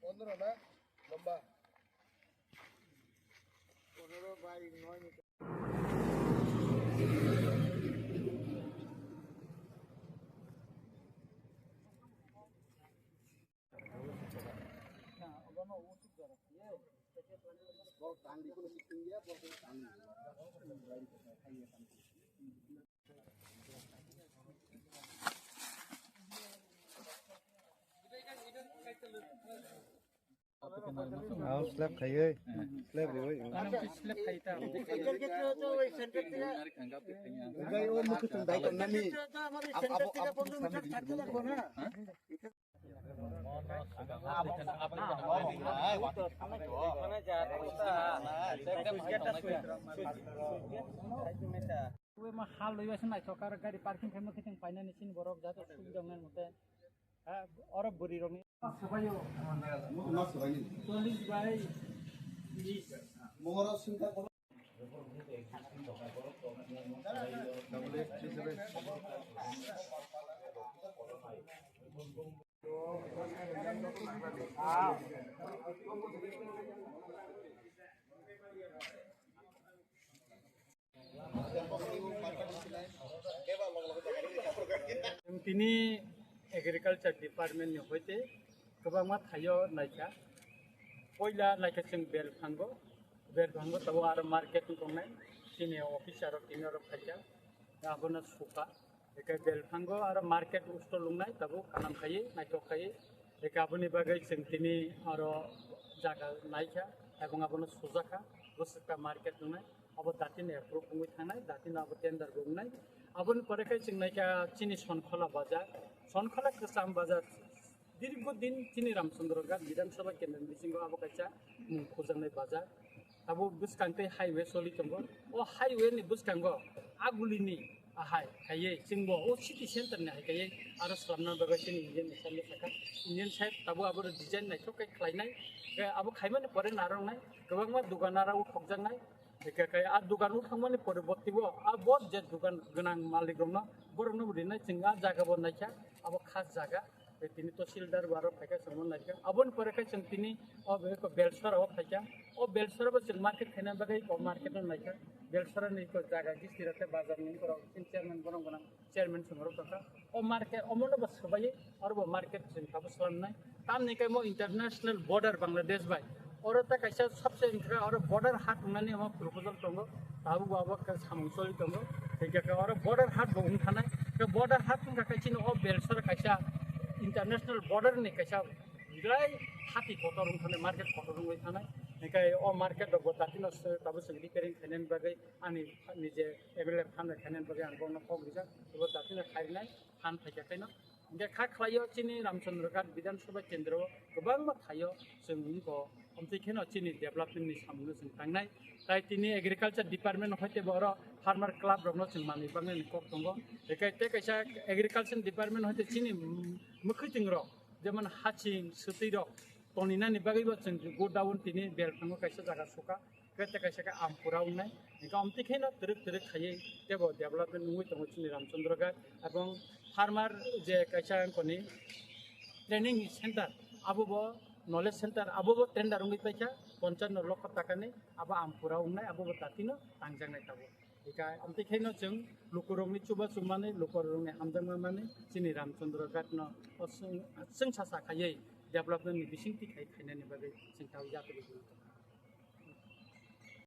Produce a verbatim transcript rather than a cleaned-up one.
পনেরো না? লম্বা। পনেরো বাই নয় metre. Aw, slap khaiwi, slap riwi. Slap khai ta. Gai o mukhu tung dai tong nani. Ab-, abo, abo. Uwe ma hal loi waisa naithok, aro gari parking khaima khe chwng painani chini borok jato subida wngnai mote. Ha, oro bwrwi rokni. Cholish bai bish. Chwng tini agriculture department ni hoite kwbangma thaio naikha. Poila naikha chwng belphango, belphango tabuk aro market wng tongnai. Chini officer rok tini oro phaikha, abono sukha. Eke belphango aro market stall wngnai tabuk kanam khaiwi, naithok khaiwi. Eke aboni bagwi chwng tini oro jaga naikha, ebong abono sujakha, bwswkta market wngnai. Abo datino approve wngwi thangnai, datino abo tender bo wngnai. Aboni pore khe chwng naikha chini Sonkhola bazar, Sonkhola kwcham bazar, dirgo din chini Ramchandra Ghat Bidhan Sabha Kendra ni bisingo abo kaisa mung khujaknai bazar. Abo bwskang tei highway choli tongo. O highway ni bwskango agulini ahai kaiye chwngbo o city center ni hai kaiye aro slamna bagwi chini Indian National ni saka Indian side tabuk abo design naithok khe khlainai. Khe abo khaimani pore narwknai kwbangma dugan aro uthokjaknai. Hingkhe khe a dugan uthokmani pore bo teibo a bo je dugan gwnang malik rokno borokno bo rinai chwng a jaga bo naikha abo khas jaga. Tei tini Tahsildar bo aro phaikha chwngno naikha. Aboni pore khe chwng tini o be-, ko Belsora o phaikha. O Belsora bo chwng market khaina bagwi o market no naikha. Belsora ni ko jaga gistira tei bazar ni borok chini chairman bono gwnang chairman chwng oro tongkha. O market omono bo swbaiwi oro bo market chwng kabo swlamnai. Tamni khe mo international border Bangladesh bai. Oro ta kaisa sabse wngkha oro border hat wngnani omo proposal tongo. Tabuk bo abo khe samung choli tongo. Hingkhe khe oro border hat bo wng thanai. Khe border hat wngkha khe chini o Belsora kaisa international border ni kaisa belai hati kotor wng thanai, market kotor wngwi thanai. Hingkhe o market rok bo datino se tabuk chwng repairing khainani bagwi ani nije M L A phan rok khainani bagwi ang bono kok rijak. Bo datino khainai phan phaikha khaino. Hingkhe kha khlaio chini Ramchandra Ghat Bidhan Sabha Kendro kwbangma thaio chwng wngkha. Omtwi kheno chini development ni samungno chwng tangnai. Tai tini agriculture department hoite bo oro farmer club rokno chwng manwi bangnani kok tongo. Hingkhe tei kaisa agriculture department hoite chini mwkhwtwng rok jemon haching, swtwi rok toninani bagwi bo chwng godown tini belphango kaisa jaga suka. Khe tei kaisa khe Ampura wngnai. Hingkhe omtwi kheno twrwk twrwk khaiwi teibo development wngwi tongo chini Ramchandra Ghat. Ebong farmer je kaisa wngkoni training center, abo bo knowledge center, abo bo tender wngwi paikha ponchash lokho takani, abo Ampura wngnai, abo bo datino tangjaknai tabuk. Hingkhe omtwi kheno chwng lukurokni chuba chumani, lukurokni hamjakma mani chini Ramchandra Ghat no o chwng, chwng sasa khaiwi development ni bisingtwi khai khainani bagwi chwng tabuk yapri.